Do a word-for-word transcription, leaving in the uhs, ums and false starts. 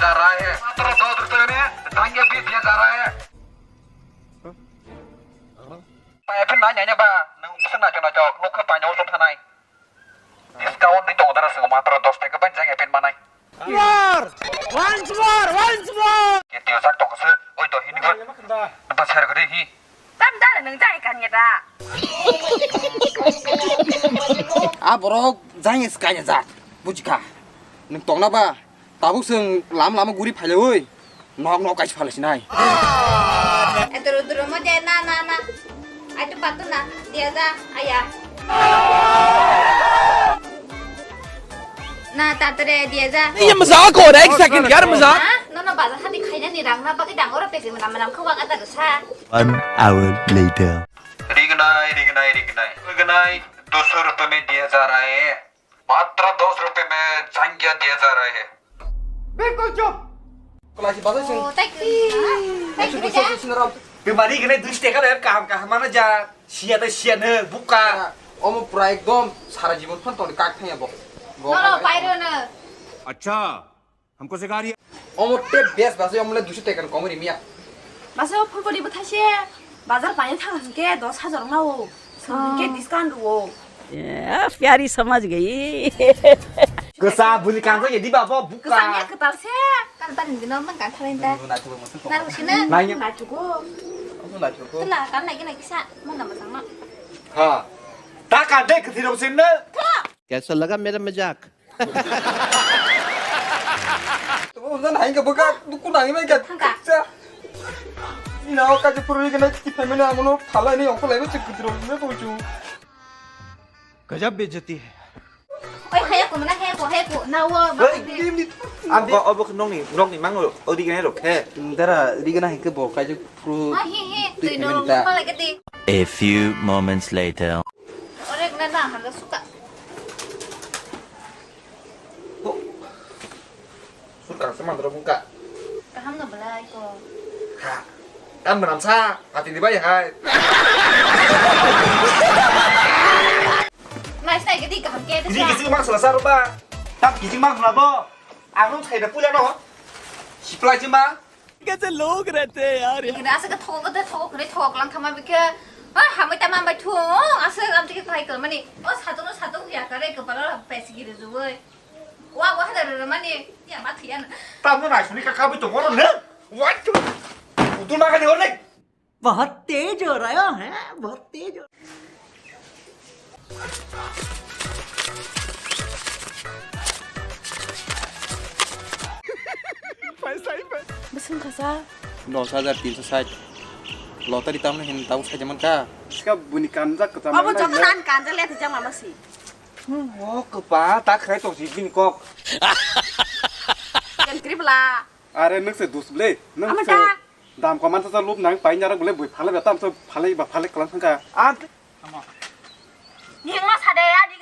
जा रहा है। मात्र दस रुपए में जाएंगे भी दिया जा रहा है। Pai phin nai nai ba, nung bwswk naithok naithok, nuk khe paina uansuk thanai. Discount ni tongo dara swk matro dos taka bai jang epin manai. More! Once more! Once more! Ketiyo sak tong se, oi to hini go. Ba ser gede hi. Tam dara nung jang ikan ya da. A borok jang is kanya jat, bujikha. Nung tongna ba? Tabuk chwng lama lama guri phailaui nok nok kaisa phalaisinai. Duro duro mo de na na na. Ai tu patu na dia ja aya. Na tatare dia ja. ये मजाक हो रहा है, एक सेकंड यार, मजाक। No no bazar hadi khaina ni rang na bagi dang oro pesi mana mana khawa kata sa. One hour later. Rignai, rignai, rignai. Rignai, दो सौ रुपए में दिया जा रहा है। मात्र दस रुपए में जांगिया दिया जा रहा है। बिल्कुल चुप। Kalasi bazar sing. Oh, thank you. Thank you, Ekso dui ja. Sing ram. Bemari gane dui taka le kaham kaham mana ja. Sia ta sia ne buka. Omo pura ekdom sara jibon phan toni kak thaya bo. No no pairo na. अच्छा, हमको सिखा रही है। Omo te best bazar omo le dui taka kom ri miya. Bazar phul pori bwtha se bazar paina thang ke dos hajar na o. Song ke discount o. ए, प्यारी समझ गई। Kwsa buni kanjak ya di babo buka. Kwsa ya kwtal se. Kan tan gino mang kan thalen ta. Nang sina. Nang ya. Na chugo. Omo na chugo. Tela kan lagi lagi sa. Mana masang ma. Ha. Ta kan de kthiro sinna. कैसा लगा मेरा मजाक? Ujan hai ka baka duku nang mai ka. Thangka. Ina o ka puri ka na ki pemena mono phala ni ongko lai ba chik kudro ne ko chu. गजब बेइज्जती है। Oi haya ko mana haya ko haya ko na wo ba. Hey, ni ni. Abo abo nongni nongni mango odi gane rok he. Dara ri gana hai ke bo ka ju pru. He he. Tui no pala ke di. A few moments later. Ore na na handa suka. Surkar se mandro bungka. Kaham no belai ko. Ha. Kan menam sa, hati di bai hai. Nai sai gedi kaham ke. Ini kisi mang sala sar ba. Tam kisi mang sala bo. Ang nung sai da pula no. Sipla jima. कैसे लोग रहते हैं यार। Ini asa ke thok ke thok ke thok lang kama bike. Ah, hamai tamam bai thu. Asa am tike kai kal mani. O satu no satu ya kare ke pala pesi gire zuwe. Wa wa da re mani. Ya ma thiya na. Tam no nai suni ka ka bi to ngoro ne. Wa tu. Utul ma ka de ne. बहुत तेज हो रहा है, बहुत तेज हो। Bwswng khasa. Dos hajar tinso sait. Lottery tamni hin tau sai jaman ka. Ska buni kanjak kata. Abo joto nan kanjak le tijak mama si. O kapa ta khai to si bini kok. Ken kribla. Are nwk se dus ble. Nwk se. Dam koman sa lup nang pai nyarok bole bui phalai ba tam so phalai ba phalai klang thangka. An. Ni ma sade ya di